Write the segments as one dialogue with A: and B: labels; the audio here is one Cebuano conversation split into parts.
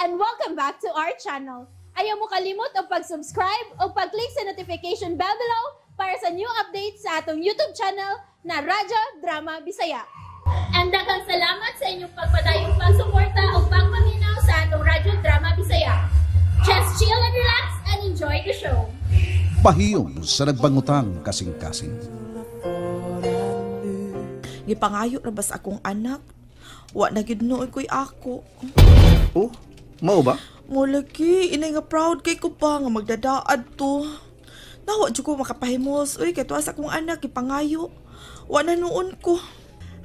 A: And welcome back to our channel. Ayaw mo kalimot og pag-subscribe o pag-click sa notification bell below para sa new updates sa atong YouTube channel na Radyo Drama Bisaya. And daghang salamat sa inyong pagpadayong pagsuporta o pagpaminaw sa atong Radyo Drama Bisaya. Just chill and relax and enjoy the show.
B: Pahiyom sa nagbangutang kasing-kasing.
C: Gipangayo ra bas akong anak. Wa na gid nooy ko'y ako.
B: Oh, mao ba?
C: Mo lagi, inay nga proud kay ko pa nga magdadaad to. Nawa jud ko makapahimos. Uy, kay tuwa sa akong anak gipangayo. Wa na noon ko.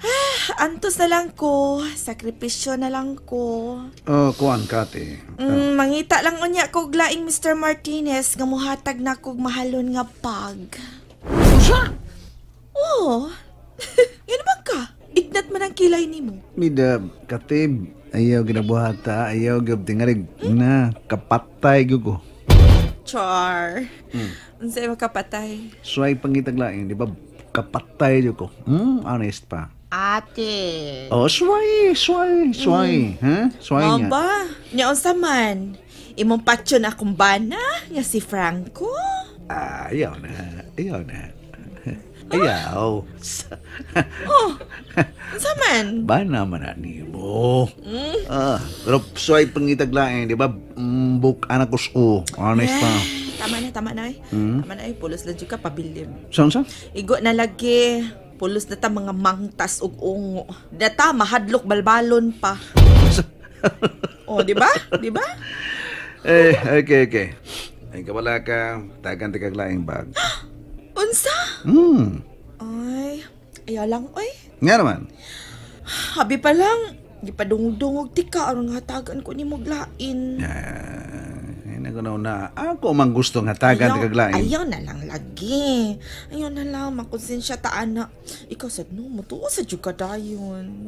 C: Ah, antos na lang ko, sakripisyo na lang ko.
B: Oh, kuan Kate.
C: Mangita lang unya kog laing Mr. Martinez nga muhatag na kog mahalon nga bag.
B: Usa?
C: Oh. Ngano man ka? Ignat man ang kilay nimo.
B: Mida, Kate, ayaw ginabuhata, ayaw gab tingalig na kapatay gyud ko.
C: Char. Unsay makapatay?
B: Suway pangitag laing, di ba? Kapatay gyud ko. Honest pa.
C: Ate.
B: Oh, suway, suway, suway. Ha? Suway
C: Mao
B: niya.
C: ba? Nya unsa man? Imong patyon akong bana nga si Franco?
B: Ah, ayaw na. Ayaw na. Ayaw.
C: Oh. Unsa man?
B: Bana man na nimo. Ah, pero suway pangitag laing, di ba? Buk anak ko so. Honest pa.
C: Eh, tama na, tama na. Eh. Tama na eh. Pulos na jud ka pabilib.
B: Saan sa?
C: Igo na lagi. Pulos na ta mga mangtas ug ungo. Data mahadlok balbalon pa. Oh, di ba? Di ba?
B: Eh, okay. Ay, kabala ka, tagan ti kag laing bag.
C: Unsa? Ay, ayaw lang oy.
B: Nga naman.
C: Habi pa lang, gipadungog-dungog tika aron hatagan ko nimo lain.
B: Ay, nagunaw na. Ako man gusto nga tagan ti kag laing.
C: Ayaw na lang lagi. Ayaw na lang, makonsensya ta ana. Ikaw sad no, mutuo sa jud ka dayon.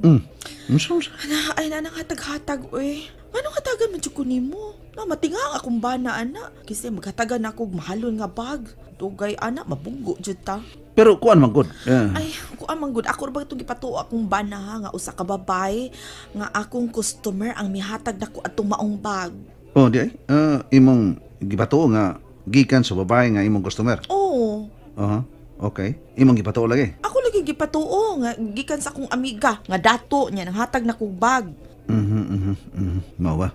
B: Unsa, unsa?
C: Ana, ay na hatag-hatag oy. Anong hatagan man jud ko nimo? Na matinga ang akong bana ana. Kasi maghatagan ako og mahalon nga bag. Dugay ana, mabunggo jud ta.
B: Pero kuan man gud. Yeah.
C: Ay, kuan man gud. Ako ra ba itong gipatuo akong bana ha, nga usa ka babae nga akong customer ang mihatag nako atong maong bag.
B: Oh, di ay. Imong gipatuo nga gikan sa babae nga imong customer.
C: Oo.
B: Aha. Okay. Imong gipatuo lagi.
C: Ako lagi gipatuo nga gikan sa akong amiga nga dato niya nanghatag nako og bag.
B: Mao ba?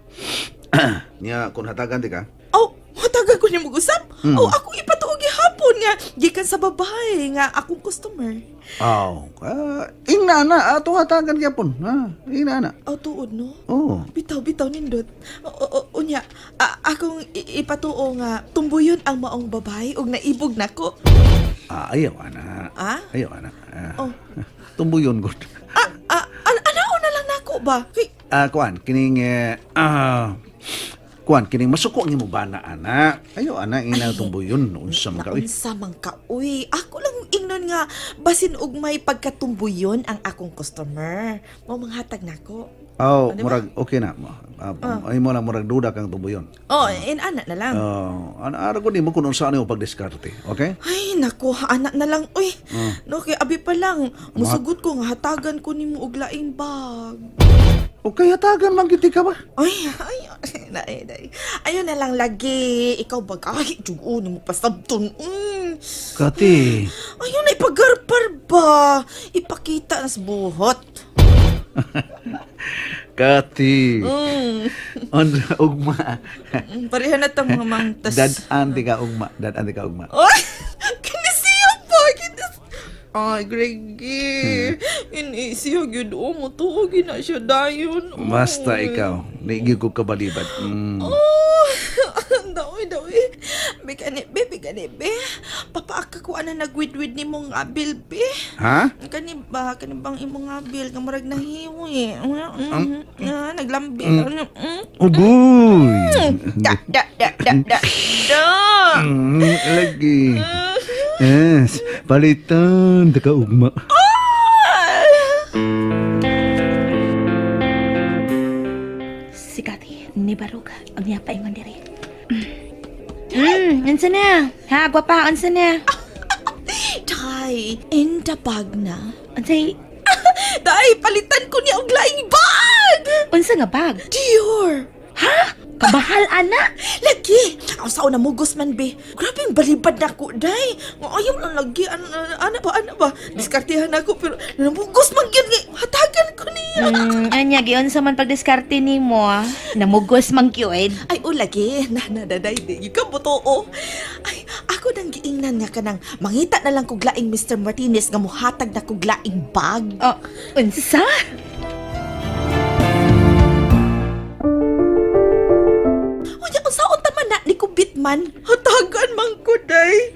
B: Nya kun hatagan di ka?
C: Oh, hatagan ko niya mag-usap? Oh, ako ipatuo gihapon nga gikan sa babae nga akong customer.
B: Aw, ingna na ato hatagan gyapon. Ha, ingna na.
C: Oh, tuod no?
B: Oh.
C: Bitaw, bitaw nindot. Unya, akong ipatuo nga tumbuyon ang maong babae ug naibog nako.
B: Ah, ayaw ana.
C: Ah?
B: Ayaw ana. Ah.
C: Oh.
B: Tumbuyon gud.
C: Anao na lang nako ba? Kay
B: Kuan kining kuan kining masuko ang imong bana ana. Ayaw ana ina tumbuyon unsa man ka oy.
C: Naunsa man ka uy. Ako lang ingnon nga basin og may pagkatumbuyon ang akong customer. Mao manghatag nako.
B: Oh,
C: Ano ba?
B: murag okay na. Ay mo lang murag duda kang tumbuyon.
C: Oh, in ana na lang.
B: Oh, ana ara ko nimo kun unsa ani pagdiskarte, okay?
C: Ay, nako, anak na lang, uy. No, kay abi pa lang, musugot ko nga hatagan ko nimo og laing bag.
B: Okay, hatagan man gid ka ba?
C: Ay, ay, ay, ay, ayun na lang lagi. Ikaw ba, ay, jugo, nimo pasabton.
B: Kati.
C: Ayun na, ipagarpar ba? Ipakita na sa buhot.
B: Kati. On ugma.
C: Pareha na ta mga mangtas.
B: Dad-an ti ka ugma, dad-an ti ka ugma.
C: Ay, kinisiya pa, kinis. Ay, Greggy. Inisiya gyud o mo tuo gina siya dayon. Oy.
B: Basta ikaw, di gyud ko kabalibad.
C: Oh, daoy, daoy. Be kani, be, be kani, be. Papaaka ko ana nagwidwid ni mong abil, be.
B: Ha?
C: Kani ba, kani bang imong abil nga murag nahiwi. Naglambi.
B: Ugoy.
C: Da, da, da, da, da, da.
B: Lagi. Yes, palitan ta ka ugma.
D: Si Kati, ni Barug, ang niya paingon diri. Unsa na? Ha, gwapa, unsa na?
C: Day, in the bag na.
D: Unsay,
C: Day, palitan ko niya og laing bag!
D: unsa nga bag?
C: Dior!
D: Ha? Kabahal ana.
C: Lagi! Ang sao na mugos man, be. Grabe ang balibad na ko, day. Nga ayaw lang lagi. Ana ba? Diskartehan ako, pero namugos man gyud. Hatagan ko niya.
D: Anya, giyon sa man pagdiskarte ni mo. Namugos man gyud.
C: Ay, o lagi. Nanaday, di. Ikaw botoo. Ay, ako nang giingnan nga kanang mangita na lang kog laing Mr. Martinez nga muhatag na kog laing bag.
D: Oh, unsa?
C: Unya, unsaon ta man na ni kubit man? Hatagan man ko, day.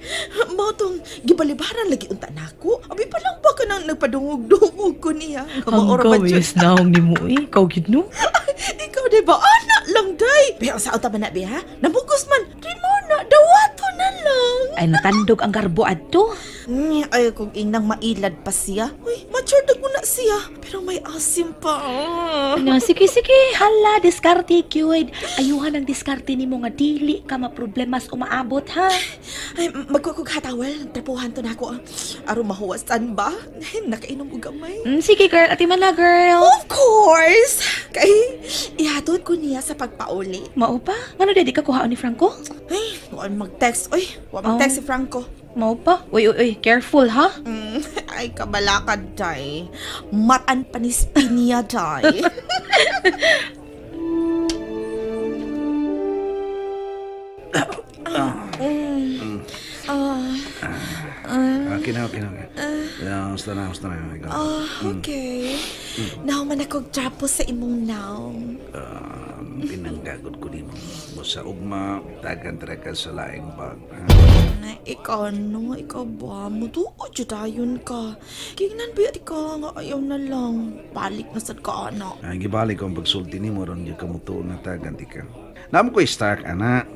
C: Mao tong gibalibaran lagi unta nako. Abi pa lang ba ka nang nagpadungog-dungog ko niya?
D: Ang gawis naong ni mo eh. Ikaw gid no?
C: Ikaw, di ba? Anak lang, day. Pero unsaon ta man na, be, ha? Namugos man. Di mo na. Dawato na lang.
D: Ay, natandog ang garbo adto.
C: Ay, kung inang mailad pa siya. Uy, mature na ko na siya. Pero may asim pa.
D: Ano, sige, sige. Hala, diskarte, cute. Ayuhan ang diskarte ni mo nga dili ka maproblemas umaabot, ha?
C: Ay, magkukog hatawal. Trapuhan to na ako. Aron mahuwasan ba? Nakainom og gamay.
D: Sige, girl. Ati man na, girl.
C: Of course! Kay, ihatod ko niya sa pagpauli.
D: Mao pa? Ngano di ka kuhaon ni Franco?
C: Ay, wa mag-text. Uy, wa mag-text si Franco.
D: Mao pa? Uy, uy, uy. Careful, ha?
C: Ay, kabalakad, day. Matan pa ni Spinia, day.
B: Okay na. Basta na.
C: Okay. Nahuman akong trapo sa imong naong.
B: Pinanggagod ko nimo. Sa ugma, tagan talaga sa laing bag.
C: Ikaw, no? Ikaw ba? Mutuo, dayon ka. Kingnan ba ka nga ayaw na lang. Balik na sad ka, ana.
B: Ay, gibalik ko ang pagsulti nimo ron yung kamutuo na tagan di ka. Naam ko i-stack, ana.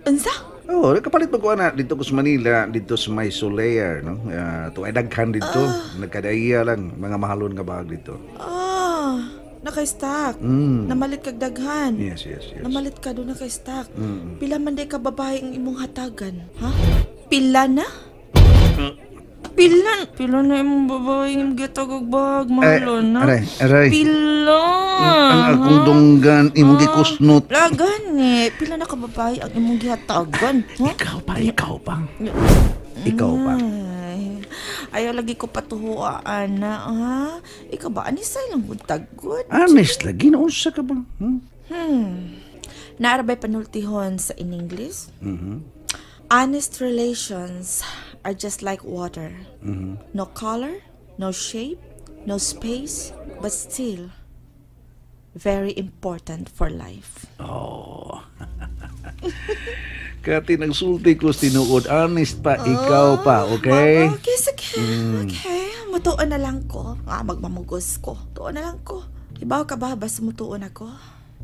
C: Unsa?
B: Oo, nakapalit pa ko, ana, dito ko sa Manila, dito sa may Solear, no? Tuay daghan dito. Nagkadaiya lang, mga mahalon nga bag dito.
C: Naka-stack. Namalit kag daghan.
B: Yes.
C: Namalit ka doon naka-stack. Pila man day ka babae ang imong hatagan, ha? Pila na? Pila? Pila na imong babae ang gitagog bag, mahalon na?
B: Aray.
C: Pila?
B: Ang akong dunggan, imong gikusnot.
C: Lagan eh. Pila na ka babae ang imong gihatagan? Ha?
B: Ikaw pa. Ikaw pa.
C: Ayaw lagi ko patuhuaan na, ha? Ikaw ba, anisay lang kong tagod?
B: Anis lagi, naunsa ka ba?
C: Naarabay panultihon sa in English?
B: Mm-hmm.
C: Honest relations are just like water.
B: Mm-hmm.
C: No color, no shape, no space, but still very important for life.
B: Oh. Kati nagsulti ko tinuod, honest pa, ikaw pa, okay?
C: Okay, sige. Okay. Mutuon na lang ko. Magmamugos ko. Tuon na lang ko. Ibaw ka ba? Basta mutuon ako.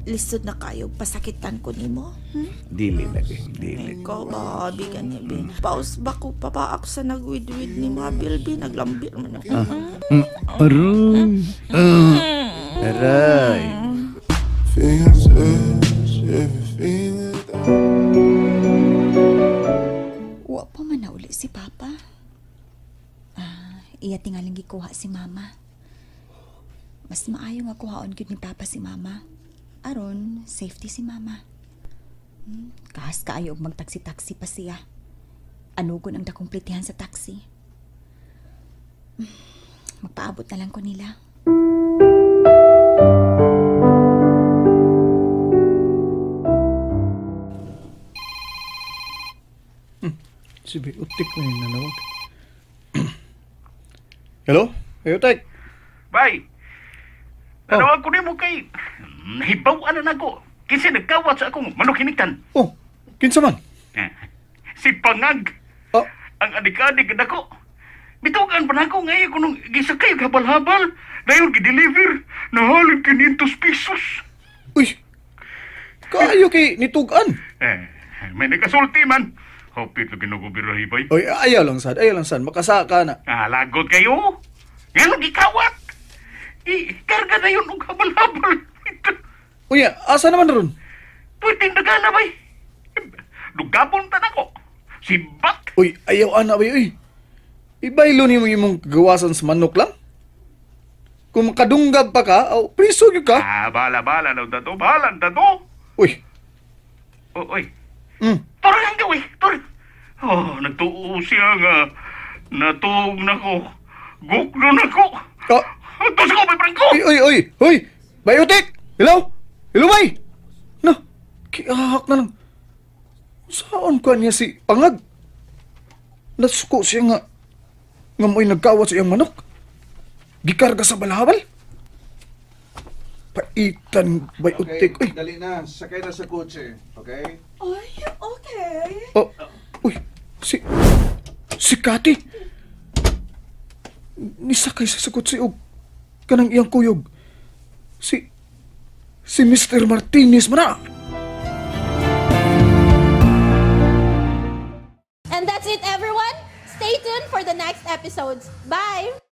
C: Lisod na kayo. Pasakitan ko nimo.
B: Dili lagi. Dili.
C: Ikaw ba? Bigan niya, bi. Paus ba ko? Papaak sa nagwidwid ni mga bilbi. Naglambir man ako.
B: Aray. Aray.
E: Wa pa man na uli si Papa. Iya tingaling gikuha si Mama. Mas maayo nga kuhaon gyud ni Papa si Mama. Aron, safety si Mama. Kahas kaayo og magtaksi-taksi pa siya. Anugon ang dakong plitihan sa taxi. Magpaabot na lang ko nila.
F: Si Utik na yung nanawag. Hello? Hey, Utik!
G: Bay! Nanawag ko nimo kay nahibaw-an na nako. Kinsa nagkawat sa akong manukinitan.
F: Oh, kinsa man?
G: Si Pangag.
F: Oh.
G: Ang adik-adik nako. Bitugan pa nako ngayon kung gisakay habal-habal. Dayon gideliver. Nahalin 500 pesos.
F: Uy! Kaayo kay nitugan.
G: May nagkasulti man. Hapit lagi nagubirahi, bay.
F: Oy, ayaw lang sad. Makasaka na.
G: Lagot kayo. Nga lagi kawat. Karga na yun og habal-habal.
F: Uy, asa naman ron?
G: Pwede nagana, bay. Dugapon ta nako. Sibat.
F: Uy, ayaw ana, bay. Uy. Ibaylo ni mo imong gawasan sa manok lang. Kung makadunggab pa ka, aw, priso gyud ka.
G: Bala na dato. Bahala na dato.
F: Uy,
G: Oh, oy. Tara ang gawi, tara. Oh, nagtuo siya nga. Natuog na ko. Gukno na ko.
F: Ah.
G: Ito sa ko, Bay Franco!
F: Oy, oy, oy! Oy! Bay Utik! Hello? Hello, bay! Na, kiahak na lang. Saan ka niya si Pangag? Nasuko siya nga. Nga mo'y nagkawat sa iyang manok. Gikarga sa balhabal. Paitan, Bay Utik. Uy,
B: dali na. Sakay na sa kotse. Okay?
C: Ay, okay.
F: Oh, uy, si Kati. Nisakay sa kotse og kanang iyang kuyog. Si Mr. Martinez man na.
A: And that's it, everyone. Stay tuned for the next episodes. Bye!